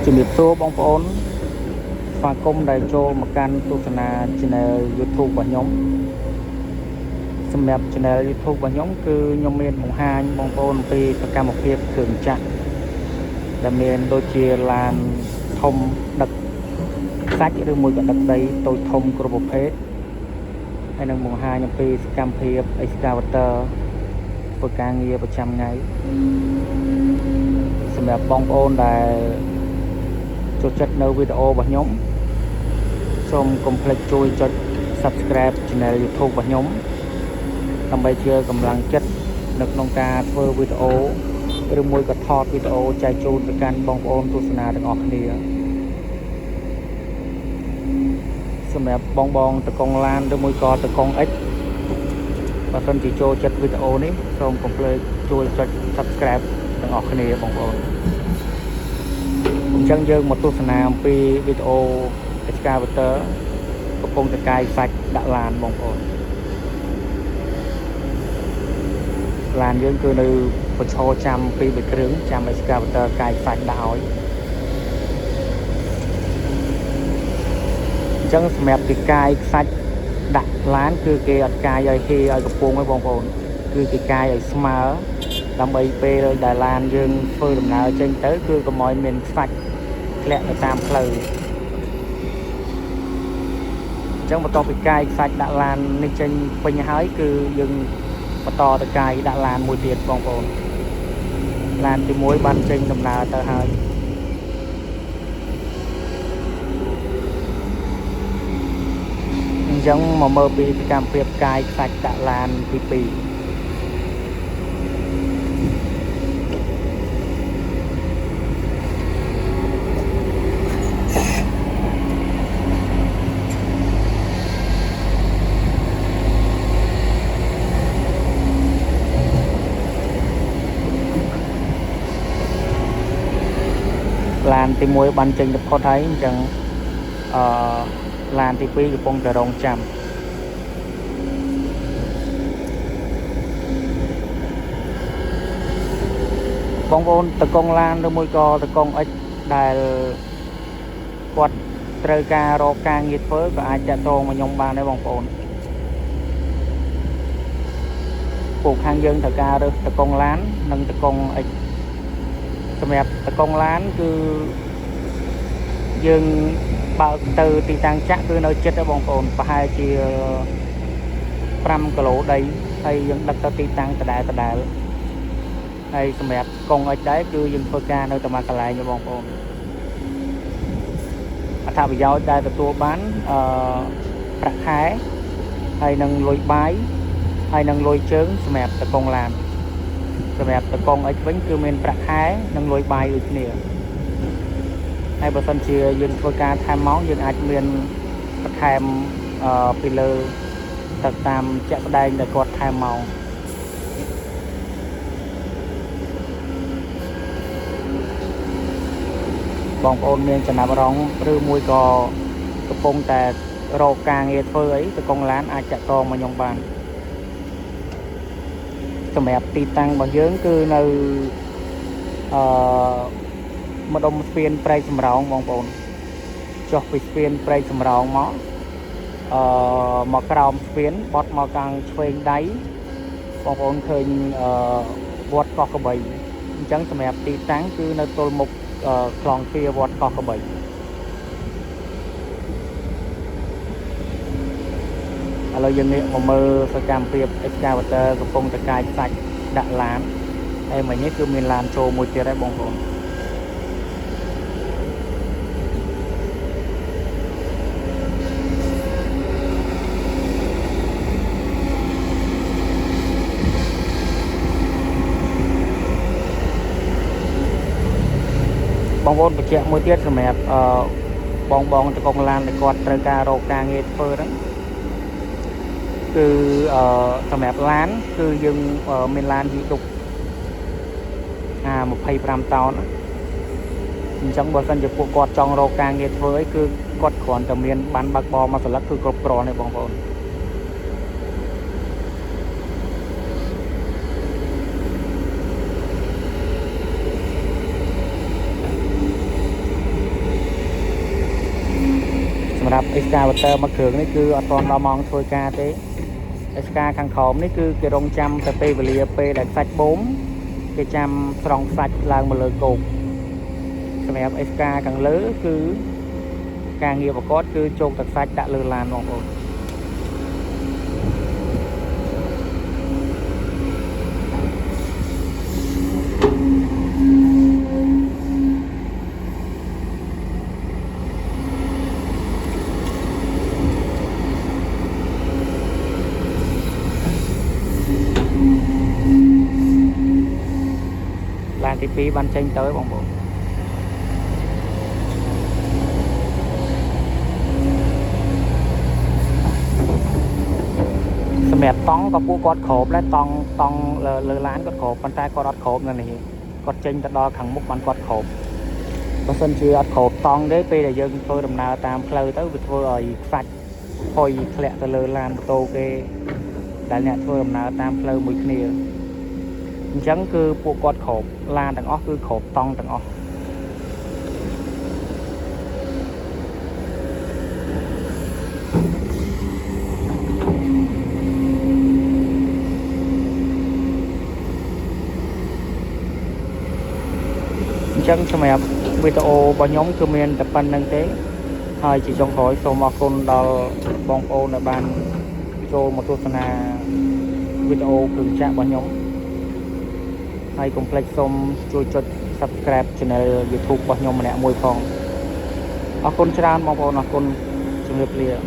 ជំរាបសួរបងប្អូនស្វាគមន៍ដែលចូលមកកាន់ទស្សនា Channel YouTube របស់ខ្ញុំសម្រាប់ Channel YouTube របស់ខ្ញុំគឺខ្ញុំមានបង្ហាញបងប្អូនអំពីសកម្មភាពគ្រឿងចក្រដែលមានដូចជាឡានធំដឹកខ្សាច់ឬមួយក៏ដឹកដីតូចធំគ្រប់ប្រភេទហើយនឹងបង្ហាញអំពីសកម្មភាព excavator ធ្វើការងារប្រចាំថ្ងៃសម្រាប់បងប្អូនដែលចូលចិត្តនៅវីដេអូរបស់ខ្ញុំសូមកុំភ្លេចជួយចុច Subscribe Channel YouTube របស់ខ្ញុំដើម្បីជាកម្លាំងចិត្តនៅក្នុងការធ្វើវីដេអូឬមួយក៏ថតវីដេអូចែកជូនទៅកាន់បងប្អូនទស្សនាទាំងអស់គ្នាសម្រាប់បងបងតកងឡានឬមួយក៏តកង X បើសិនជាចូលចិត្តវីដេអូនេះសូមកុំភ្លេចជួយចុច Subscribe ទាំងអស់គ្នាបងប្អូនអញ្ចឹងយើងមកទស្សនាអំពីវីដេអូ Excavator កំពុងតែកាយសាច់ដាក់ឡានបងប្អូនឡានយើងគឺនៅប្រឈរចាំពី3គ្រឿងចាំ Excavator កាយសាច់ដាក់ឲ្យអញ្ចឹងសម្រាប់គេកាយខ្សាច់ដាក់ឡានគឺគេអត់កាយឲ្យហេឲ្យកំពង់ទេបងប្អូនគឺគេកាយឲ្យស្មើដើម្បីពេលដែលឡានយើងធ្វើដំណើរចេញទៅគឺកុំឲ្យមានខ្សាច់ធ្លាក់ទៅតាមផ្លូវអញ្ចឹងបន្ទាប់ពីកាយខ្សាច់ដាក់ឡាននេះចេញពេញហើយគឺយើងបន្តទៅកាយដាក់ឡានមួយទៀតបងប្អូនឡានទី1បានចេញដំណើរទៅហើយអញ្ចឹងមកមើលពីសកម្មភាពកាយខ្សាច់ដាក់ឡានទី2ឡានទី1បានចេញទៅផុតហើយអញ្ចឹងអឺឡានទី2កំពុងតែរងចាំបងប្អូនតកងឡានឬមួយក៏តកងអិចដែលគាត់ត្រូវការរកការងារធ្វើក៏អាចតាក់ទងមកខ្ញុំបានដែរបងប្អូនពួកខាងយើងត្រូវការរើសតកងឡាននិងតកងអិចសម្រាប់តកងឡានគឺយើងបើកទៅទីតាំងចាក់គឺនៅចិត្តដែរបងប្អូនប្រហែលជា5គីឡូដីហើយយើងដឹកទៅទីតាំងដដែលដដែលហើយសម្រាប់កងអិចដែរគឺយើងធ្វើការនៅតែមួយកន្លែងទេបងប្អូនអត្ថប្រយោជន៍ដែលទទួលបានអឺប្រាក់ខែហើយនឹងលុយបាយហើយនឹងលុយជើងសម្រាប់តកងឡានសម្រាប់តកងអិចវិញគឺមានប្រាក់ខែនិងលុយបាយដូចគ្នាហើយបើសិនជាយើងធ្វើការថែមម៉ោងយើងអាចមានបន្ថែមពីលើទៅតាមជាក់ស្ដែងដែលគាត់ថែមម៉ោងបងប្អូនមានចំណាប់អារម្មណ៍ឬមួយក៏កំពុងតែរកការងារធ្វើអីតកងឡានអាចតាក់ទងមកខ្ញុំបានសម្រាប់ទីតាំងរបស់យើងគឺនៅអឺម្ដុំស្ពានព្រែកសំរោងបងប្អូនចុះពីស្ពានព្រែកសំរោងមកមកក្រោមស្ពានបត់មកខាងឆ្វេងដៃបងប្អូនឃើញវត្តកោះក្របីអញ្ចឹងសម្រាប់ទីតាំងគឺនៅទល់មុខក្លងទ្វារវត្តកោះក្របីឥឡូវយើងងាកមកមើលសកម្មភាព excavator កំពុងតែកាយខ្សាច់ដាក់ឡានហើយមិញនេះគឺមានឡានចូលមួយទៀតហើយបងប្អូនបងប្អូនបញ្ជាក់មួយទៀតសម្រាប់បងបងតកងឡានដែលគាត់ត្រូវការរកការងារធ្វើហ្នឹងគឺសម្រាប់ឡានគឺយើងមានឡានយីឌុបអា25តោនអញ្ចឹងបើសិនជាពួកគាត់ចង់រកការងារធ្វើអីគឺគាត់គ្រាន់តែមានបានបើកបរមួយសន្លឹកគឺគ្រប់គ្រាន់ទេបងប្អូន សម្រាប់ excavator មួយគ្រឿងនេះគឺអត់ទាន់ដល់ម៉ោងធ្វើការទេ SK ខាងក្រោមនេះគឺគេរងចាំតែពេលវេលាពេលដែលខ្សាច់បូមគេចាំស្រង់ខ្សាច់ឡើងមកលើគោកសម្រាប់ SK ខាងលើគឺការងារប្រកបគឺជោគទឹកខ្សាច់ដាក់លើឡានបងប្អូនឡានទី2បានចេញទៅបងប្អូន សម្រាប់តង់ក៏ពួកគាត់គ្របដែរតង់តង់លើលើឡានគាត់គ្របប៉ុន្តែគាត់អត់គ្របនៅនេះគាត់ចេញទៅដល់ខាងមុខបានគាត់គ្របបើសិនជាអត់គ្របតង់ទេពេលដែលយើងធ្វើដំណើរតាមផ្លូវទៅវាធ្វើឲ្យខ្សាច់ផុយធ្លាក់ទៅលើឡានម៉ូតូគេដែលអ្នកធ្វើដំណើរតាមផ្លូវមួយគ្នាអញ្ចឹងគឺពួកគាត់គ្របឡានទាំងអស់គឺគ្របតង់ទាំងអស់អញ្ចឹងសម្រាប់វីដេអូរបស់ខ្ញុំគឺមានតែប៉ុណ្្នឹងទេហើយជាចុងក្រោយសូមអរគុណដល់បងប្អូនដែលបានចូលមកទស្សនាវីដេអូគ្រឿងចក្ររបស់ខ្ញុំហើយកុំភ្លេចសូមជួយចុច Subscribe Channel YouTube របស់ខ្ញុំម្នាក់មួយផងអរគុណច្រើនបងប្អូនអរគុណជម្រាបលា។